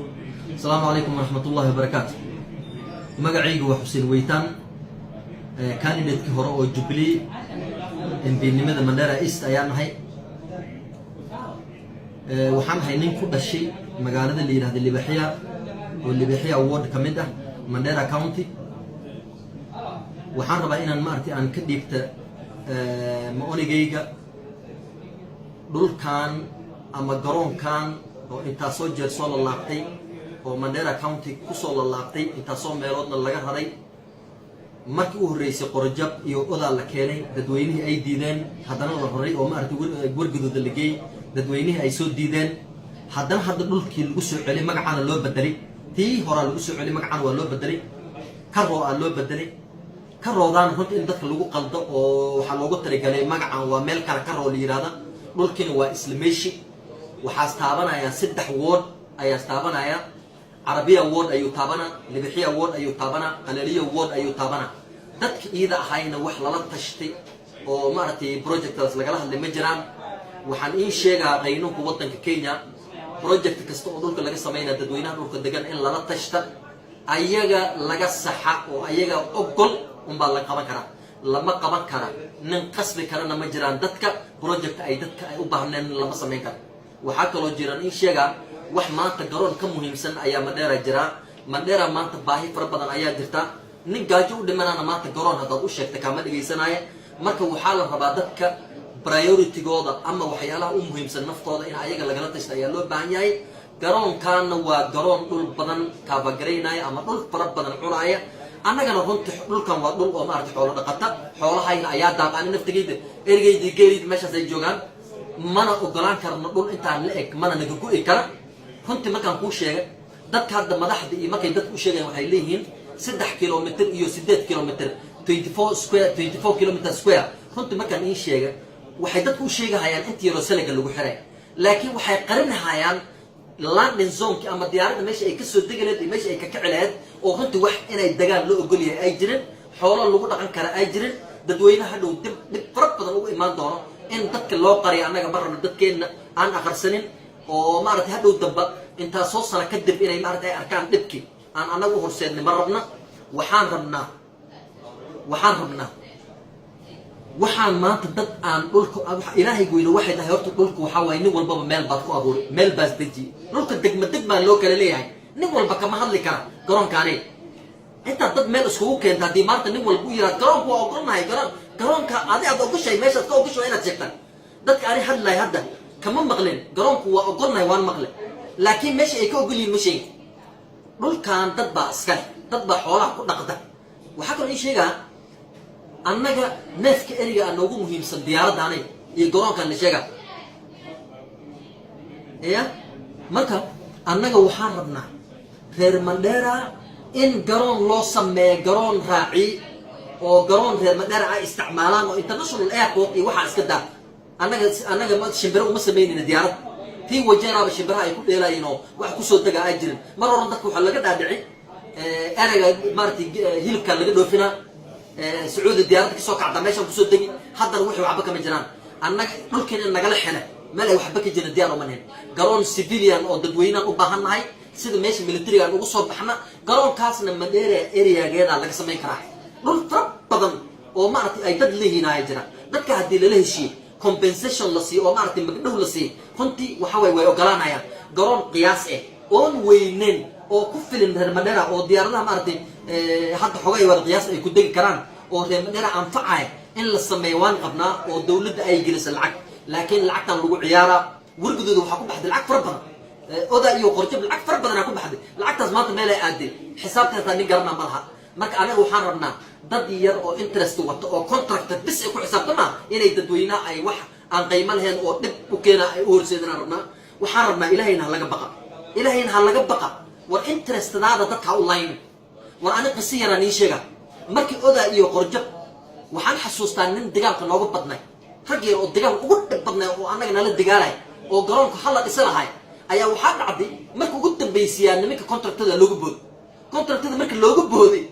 Asalaamu calaykum waraxmatullahi wabarakaatu. Magacaygu waa Xuseen Weytaan, candidatekii hore oo Jubilee MP-nimada Mandera East ayaan nahay. Waxaan ahay nin ku dhashay magaalada la yidhahda Libaxya, oo Libaxya ward ka mid ah Mandera County. Waxaan rabaa inaan maaragtay aan ka dhiibta maonigayga dhulkan ama garoonkan oo intaasoo jeer soo lalaabtay, oo Mandera County kusoo lalaabtay, intaasoo meeloodna laga raray. Markii u horreysay Qorojab iyo Odaa la keenay, dadweynihii ay diideen. Haddana la raray oo maaragtay Wargadooda la geeyey, dadweynihii ay soo diideen. Haddana hadda dhulkii lagu soo celiyay, magacaana loo bedelay. Tii horaa lagu soo celiyay, magacana waa loo bedelay, Karoo aa loo bedelay. Karoodaan runta in dadka lagu qaldo oo waxaa loogu talagalay magacan waa meel kale Karoo la yidhahda, dhulkiina waa isla meeshi. Waxaas taabanayaa saddex ward ayaas taabanaya. Carabiya ward ayuu taabanaa, Libixiya ward ayuu taabanaa, Qalaliya ward ayuu taabanaa. Dadka iida ahayna wax lala tashtay oo maaragtay projectadas lagala hadlay ma jiraan. Waxaan iin sheegaa qaynuunka waddanka Kenya, project kasta oo dhulka laga sameynaya, dadweynaha dhulka degan in lala tashta, ayaga laga saxa oo ayaga ogol unbaa la qaban karaa. Lama qaban kara, nin qasbi karana ma jiraan. Dadka project ay dadka ay u baahneen lama samayn karo. Waxaa kaloo jiraan in sheegaa, wax maanta garoon ka muhiimsan ayaa Mandheera jiraa. Mandheera maanta baahi fara badan ayaa jirta. Nin gaajo u dhimanana maanta garoon haddaad u sheegta kaama dhegaysanaya. Marka waxaa la rabaa dadka prioritygooda ama waxyaalaha u muhiimsan naftooda in ayaga lagala tashta ayaa loo baahan yahay. Garoonkaana waa garoon dhul badan kaabagaraynaya ama dhul fara badan cunaaya. Annagana runti dhulkan waa dhul oo maarata xoolo dhaqata, xoolahayna ayaa daaqaani. Naftigayda, erigayda, geeliyda meeshaas ay joogaan. Mana ogolaan karno dhul intaan la eg, mana naga go'i kara. Runtii markaan kuu sheegay, dadka hadda madaxda iyo markay dadka u sheegayan waxay leeyihiin 3 kilomitr iyo 8 kilomitr, 24 square, 24 kilometer square. Runtii markaan ii sheega, waxay dadku u sheegahayaan inta yaroo salaga lagu xiray, laakiin waxay qarinahayaan landing zoneki ama diyaaradda meesha ay kasoo degi lahayd iyo meesha ay ka kici lahayd, oo runtii wax inay degaan loo ogol yahay ay jirin, xoolo lagu dhaqan kara ay jirin, dadweynaha hadhow dib dhib fara badan ugu imaan doono. In dadka loo qariyo annaga ma rabno. Dadkeenna aan aqarsanin oo maaragtay hadhow damba intaa soo sano kadib inay maaragtay ay arkaan dhibki aan annaga u horseednay ma rabna. Waxaan rabnaa waxaan maanta dad aan dhulka Ilaahay goyno waxay tahay. Horta dhulka waxaa waaye nin walbaba meel baad ku abuuray, meel baas deji. Dhulka degma degmaa loo kala leeyahay, nin walba kama hadli kara garoonkaani. Intaad dad meel iskugu keenta, haddii maanta nin walba u yiraad garoonka waa ogolnahay, garoonka adi aad ogoshahay, meeshaad ka ogoshahay inaad sheegtaan. Dadka ani hadlahay hadda kama maqlin garoonku waa ogolnahay, waan maqle, laakiin meesha ay ka ogol yihiin ma sheegin. Dhulkan dad baa iskale, dad baa xoolaha ku dhaqda. Waxaa kaloo ii sheegaa, annaga neefka eriga a noogu muhiimsan diyaaraddaanay iyo garoonkan la sheega ya. Marka annaga waxaan rabnaa reer Mandheera in garoon loo sameeyo, garoon raaci oo garoon reer Mandheera ay isticmaalaan oo international airport iyo waxaa iska daa. Annaga shimbiro uma samaynayna diyaarad. Tii Wajeeraaba shimbiraha ay ku dheelaayeen oo wax kusoo dega ay jirin. Mar horan dadka waxaa laga dhaadhici ereyga maaratay hilibka laga dhoofinaa Sacuudi, diyaaradda kasoo kacda meeshaan kusoo degi. Haddana wixii waxba kama jiraan. Annaga dhulkiin in nagala xela meel ay waxba ka jirin diyaar uma nihin. Garoon civilian oo dadweynaan u baahan nahay, sida meesha militariga aan ugu soo baxna. Garoonkaasna Mandheera areageeda laga samayn karaa. Dhul fara badan oo maaragtay ay dad leeyihiin ayaa jira. Dadka haddii lala heshiiye, compensation la siiyo oo maaragtay magdhow la siiyo, runtii waxa waye way ogolaanayaan. Garoon qiyaas ah oon weyneyn oo ku filin reer Mandheera, oo diyaaradaha maaragtay hadda xogay wada qiyaas ay ku degi karaan oo reer Mandheera anfacaya in la sameeyo waan qabnaa, oo dawladda ay gelisa lacag. Laakiin lacagtan lagu ciyaaraa, Wargudooda waxaa ku baxday lacag fara badan, Oda iyo Qorjab lacag fara badanaa ku baxday. Lacagtaas maanta meel ay aaday xisaabta hataa nin garana ma laha. Marka anaga waxaan rabnaa dad yar oo interest wato oo contractor bis ay ku xisaabtama inay dadweynaha ay wax aan qiimo lahayn oo dhib u keena ay u horseedaan rabnaa. Waxaan rabnaa Ilaahayna ha laga baqa, Ilaahayna ha laga baqa. War interestadaada dadka ha u laynin. War ani qisi yaraan ii sheega. Markii Odaa iyo Qorjab, waxaan xasuustaa nin dagaalka nooga badnay, rag yar oo dagaal ugu dhib badnay oo annaga nala dagaalay oo garoonka hala dhisa lahay ayaa waxaa dhacday marka ugu dambaysiyaa nimanka contractada looga booday. Contractada marka looga booday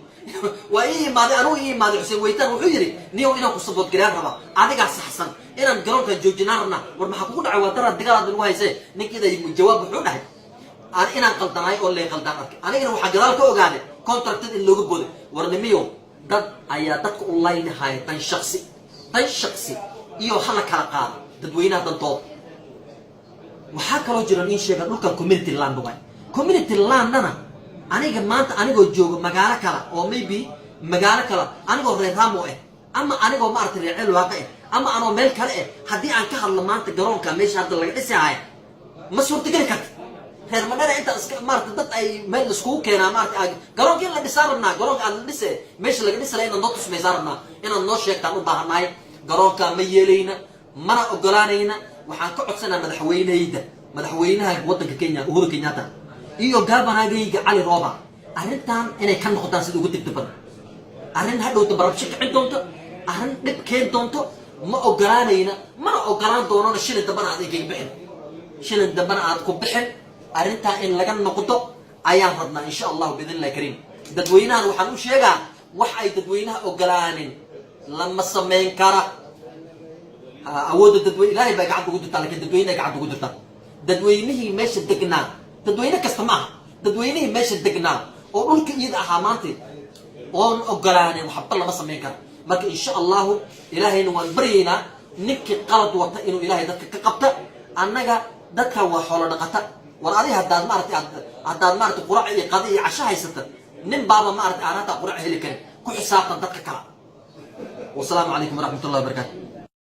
waa ii imaaday, anugu ii imaaday Xuseen Weytaan. Wuxuu yidhi, "Niyow, inaan ku support garean rabaa, adigaa saxsan, inaan garoonkan joojinaan rabnaa." War maxaa kugu dhacay? Waa daraad dagaalaad nagu haysee. Ninkiida jawaab wuxuu dhahay, Aan inaan qaldanaay oo lay qaldaan arkay. Anigana waxaa gadaal ka ogaaday contracted in looga booday. Warnimiyo, dad ayaa dadka u laynahaya dan shaksi, dan shaksi iyo hala kala qaado dadweynaha dantooda. Waxaa kaloo jiran in sheega, dhulkan community land waay. Community landana aniga maanta anigoo joogo magaalo kale oo maybe magaalo kale, anigoo reer Ramo ah ama anigoo, maaragtay, reer Ceelwaaqa ah ama anoo meel kale ah, haddii aan ka hadlo maanta garoonka meesha hadda laga dhisi haya, ma suurtageli karta. Reer Mandheera inta iska, maarata, dad ay meel iskugu keenaa, maarata, garoonka in la dhisaan rabnaa, garoonka aan la dhise, meesha laga dhisi laha inaad noo tusmaysaan rabnaa, inaad noo sheegtaan u baahannahay. Garoonka ma yeelayna, mana ogolaanayna. Waxaan ka codsanaa madaxweyneyda, madaxweynaha waddanka Kenya Uhuru Kenyatta iyo governorgayga Cali Rooba, arrintan inay ka noqdaan sida ugu degdeg badan. Arrin hadhowta barabsho kicin doonto, arrin dhib keen doonto, ma ogolaanayna, mana ogolaan doonona. Shilin dambana aad igaga bixin, shilin dambana aad ku bixin. Arrintaa in laga noqdo ayaan rabnaa, insha Allahu biidn illahi kariim. Dadweynahan waxaan u sheegaa, wax ay dadweynaha ogolaanin lama samayn kara. Awoodda dadweyne Ilaahay baa gacanta ugu jirtaa, lakin dadweynaha gacanta ugu jirtaa. Dadweynihii meesha degnaa, dadweyne kasta ma aha, dadweynihii meesha degnaa oo dhulka iyada ahaa maanta oon ogolaanin, waxba lama samayn kara. Marka insha Allahu Ilaahayna waan baryaynaa ninkii qalad wata inuu Ilaahay dadka ka qabta. Annaga dadka waa xoolo dhaqata. War adi haddaad, maaragtay, aad haddaad, maaragtay, qurac iyo qadi iyo casho haysata, nin baaba, maaragtay, aan hataa qurac heli karin. Ku xisaabtan dadka kala. Wasalaamu calaykum waraxmat ullahi wabarakatu.